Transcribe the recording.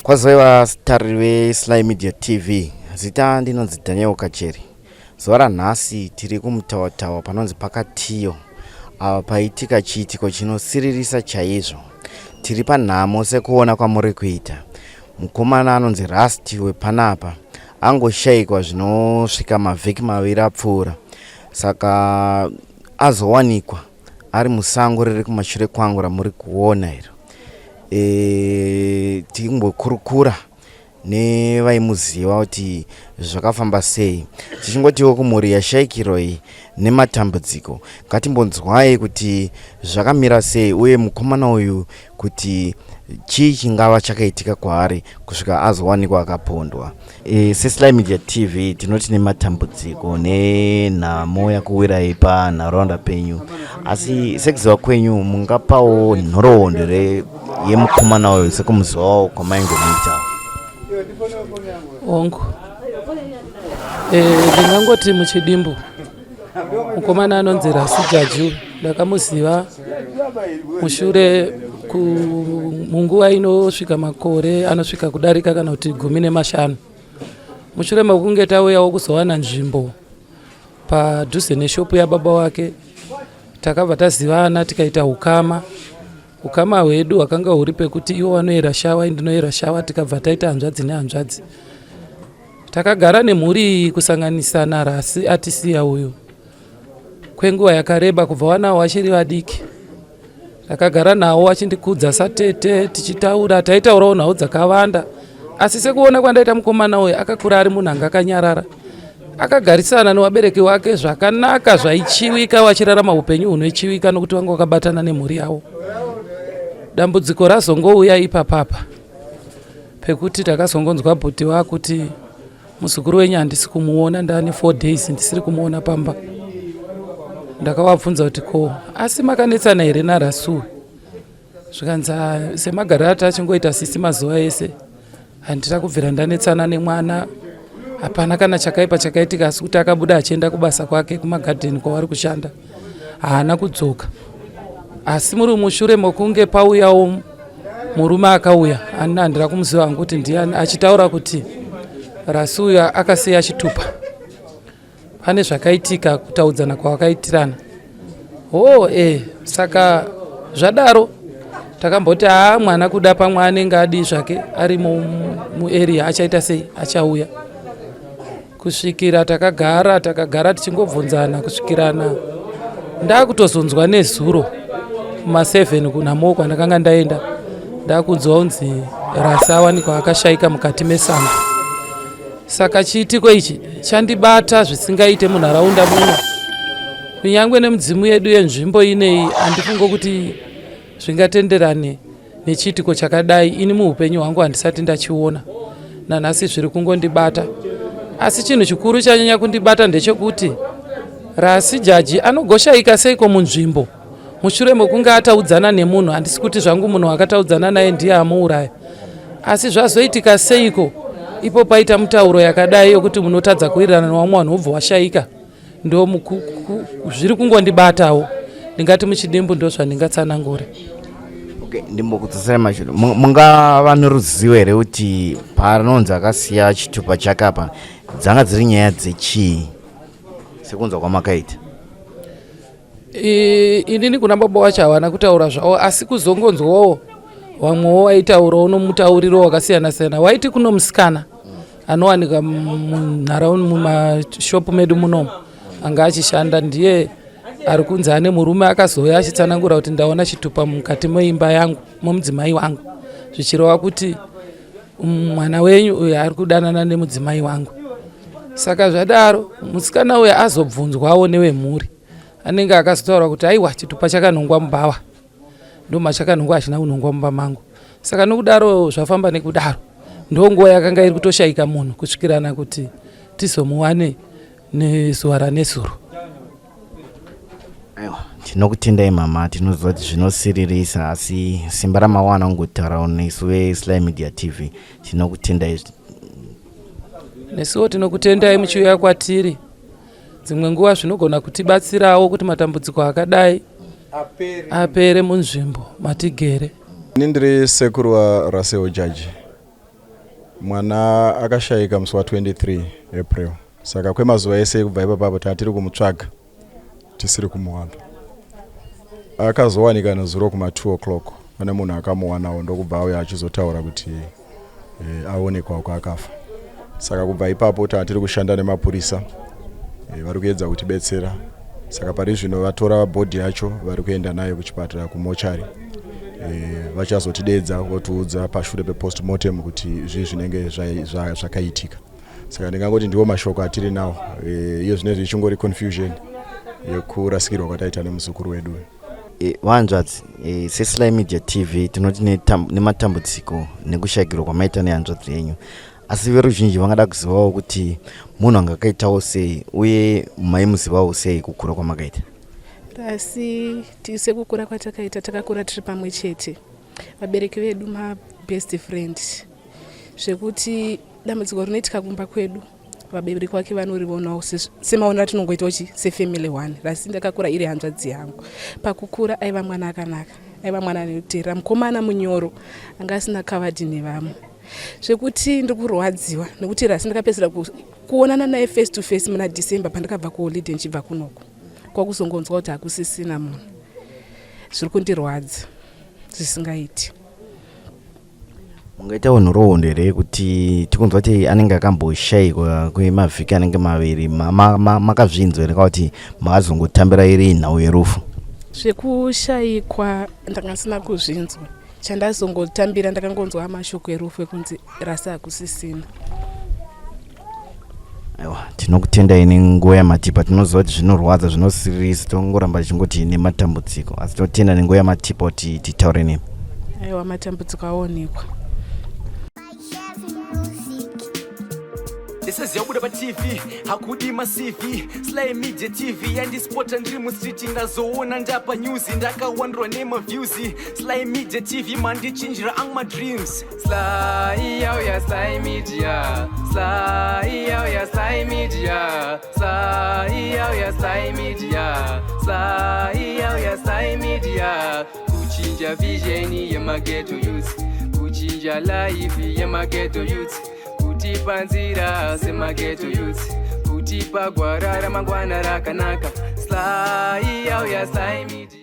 Kwazivai vatariri veSly Media TV. Zita ndinonzi Daniel Kacheri. Zuva ranhasi tiri kumutawatawa panonzi pakatiyo apa paitika chiitiko chinosiririsa chaizvo. Tiri panhamo sekuona kwamuri kuita. Mukomana anonzi Rusty wepanapa angoshaikwa zvinosvika mavhiki maviri apfuura. Saka azowanikwa ari musango riri kumashure kwangu ramuri kuona iro e, timbokurukura nevaimuziva kuti zvakafamba sei tichingotiwo kumhuri yashaikiro iyi nematambudziko ngatimbonzwai kuti zvakamira sei uye mukomana uyu kuti chii chingava chakaitika kwaari kusvika azowanikwa akapondwa e, sesly media tv tinoti nematambudziko nenhamo yakuwirai panharaunda penyu asi sekuziva kwenyu mungapawo nhoroondo here yemukomana uyu sekumuzivawo kwamaingomuitawo hongu eh, ndingangoti muchidimbu mukomana anonzi rasi jaju ndakamuziva mushure munguva inosvika makore anosvika kudarika kana kuti 15 mushure mekunge tauyawo kuzowana nzvimbo padhuze neshopu yababa wake takabva tazivana tikaita ukama ukama hwedu hwakanga huri pekuti ivo vanoyera shawa indinoyera shawa tikabva taita hanzvadzi nehanzvadzi Takagara nemhuri iyi kusanganisa naRasi atisiya uyu kwenguva yakareba kubva wanawo vachiri vadiki. Takagara nawo achindikudza satete tichitaura, taitaurawo nhau dzakawanda asi sekuona kwandaita mukomana uyu akakura ari munhu anga akanyarara akagarisana nevabereki wake zvakanaka zvaichiwika vachirarama upenyu hunochiwika nokuti vanga vakabatana nemhuri yavo. Dambudziko razongouya ipapapa pekuti takazongonzwa bhuti vakuti muzukuru wenyu handisi kumuona ndane four days ndisiri kumuona pamba ndakavabvunza kuti ko asi makanetsana here narasuwe zvikanzi ah, semagariro ati achingoita sisi mazuva ese handina kubvira ndanetsana nemwana hapana kana chakaipa chakaitika asi kuti akabuda achienda kubasa kwake kumagadheni kwavari kushanda haana kudzoka asi muri mushure mokunge pauyawo murume akauya ani handira kumuziva hangu kuti ndiani achitaura kuti rasi uyo akasiya chitupa pane zvakaitika kutaudzana kwavakaitirana hoo oh, e eh, saka zvadaro takamboti haa mwana kuda pamwe anenge adii zvake ari muarea achaita sei achauya kusvikira takagara takagara tichingobvunzana kusvikirana ndakutozonzwa nezuro kuma7 kunhamo kwandakanga ndaenda ndakunzwa unzi rasi awanikwa akashaika mukati mesango saka chiitiko ichi chandibata zvisingaite munharaunda muno kunyange nemudzimu yedu yenzvimbo ineyi handifungo kuti zvingatenderane nechiitiko chakadai ini muupenyu hwangu handisati ndachiona nanhasi zviri kungondibata asi chinhu chikuru chanyanya kundibata ndechekuti rasi jaji anogoshaika seiko munzvimbo mushure mekunge ataudzana nemunhu handisi kuti zvangu munhu akataudzana naye ndiye amuuraya asi zvazoitika seiko ipo paita mutauro yakadai yokuti munotadza kuwirirana nevamwe vanhu wobva washaika ndo zviri kungondibatawo ndingati muchidimbu ndo zvandingatsanangure okay, ndimbokudzosera mashure mungava neruzivo here kuti paanonzi akasiya chitupa chake apa dzanga dziri nyaya dzechii sekunzwa kwamakaita Inini kuna baba wacho havana kutaura zvavo asi kuzongonzwawo vamwewo waitaurawo nomutauriro wakasiyana siyana waiti kuno musikana anowanika munharaunda mumashopu medu munomu anga achishanda ndiye ari kunzi ane murume akazouya achitsanangura kuti ndaona chitupa mukati meimba yangu momudzimai wangu zvichireva kuti mwana wenyu uyo ari kudanana nemudzimai wangu saka zvadaro musikana uyo azobvunzwawo newemhuri anenge akazotaura kuti aiwa chitupa chakanhongwa mubhawa ndomachakanhongwa hachina kunhongwa mumba mangu saka nokudaro zvafamba nekudaro ndonguva yakanga iri kutoshaika munhu kusvikirana kuti tizomuwane nezuva ranezuro aiwa tinokutendai mama tinoziva kuti zvinosiririsa asi simba ramawana kungotaurawo nesu vesly media tv tinokutendai nesuwo tinokutendai muchiuya kwatiri dzimwe nguva zvinogona kutibatsirawo kuti matambudziko akadai apere munzvimbo matigere. Ini ndiri sekuru waRussell Jaji. Mwana akashayika musi wa23 April, saka kwemazuva ese kubva ipapapo tatiri kumutsvaga, tisiri kumuwana. Akazowanika nezuro kuma2 o'clock. Pane munhu akamuwanawo, ndokubva auya achizotaura kuti aonekwa uko akafa. Saka kubva ipapo tatiri kushanda nemapurisa, vari kuedza kutibetsera. Saka pari zvino vatora body yacho, vari kuenda nayo kuchipatara, kumochari. Vachazotidedza votiudza pashure pepostmortem kuti zvii zvinenge zvakaitika. Saka ndingangoti ndiwo mashoko atiri nawo. Iyo zvinezvi ichingori confusion yekurasikirwa kwataita nemuzukuru wedu. Vahanzvadzi, seSly Media TV tinoti nematambudziko nekushayikirwa kwamaita nehanzvadzi yenyu, asi veruzhinji vangada kuzivawo kuti munhu angakaitawo sei, uye maimuzivawo sei kukura kwamakaita? Asi sekukura kwatakaita, takakura tiri pamwe chete. Vabereki vedu mabest friend, zvekuti dambudziko rinoitika kumba kwedu, vabereki vake vanorionawo semaonero atinongoitawo chi sefamily one. Rasi ndakakura iri hanzvadzi yangu. Pakukura aiva mwana akanaka, aiva mwana anoteerera, mukomana munyoro, anga asina kavadhi nevamwe, zvekuti ndiri kurwadziwa nekuti Rasi ndakapedzisira kuonana naye face to face muna December, pandakabva kuholiday ndichibva kunoko, kwakuzongonzwa kuti hakusisina munhu. Zviri kundirwadza zvisingaiti. Mungaitawo nhoroondo here yekuti tikunzwa kuti anenge akamboshayikwa kwemavhiki anenge 2? Makazvinzwa here, kuti makazongotambira iri nhau yerufu? Zvekushayikwa ndanga ndisina kuzvinzwa. Chandazongotambira, ndakangonzwa mashoko erufu ekunzi Rasi hakusisina. Aiwa, tinokutendai nenguva yamatipa. Tinoziva kuti zvinorwadza, zvinosiririsa, tongoramba tichingoti nematambudziko, asi tinotenda nenguva yamatipa kuti titaure nemi. Aiwa, matambudziko aonekwa. Ndisaziva paTV hakudi maCV. Sly Media TV yandispota ndiri mustreet, ndazoona ndapa news, ndakawandirwa nemaviews. Sly Media TV mandichinjira angu madreams. Sly yauya, Sly Media. Sly yauya, Sly Media. Sly yauya, Sly Media. Sly yauya, Sly Media. Kuchinja vision yemaghetto youth, kuchinja life yemaghetto youth, kutipa nzira semaghetto youth, kutipa gwara ramangwana rakanaka. Sly yauya, Sly Media.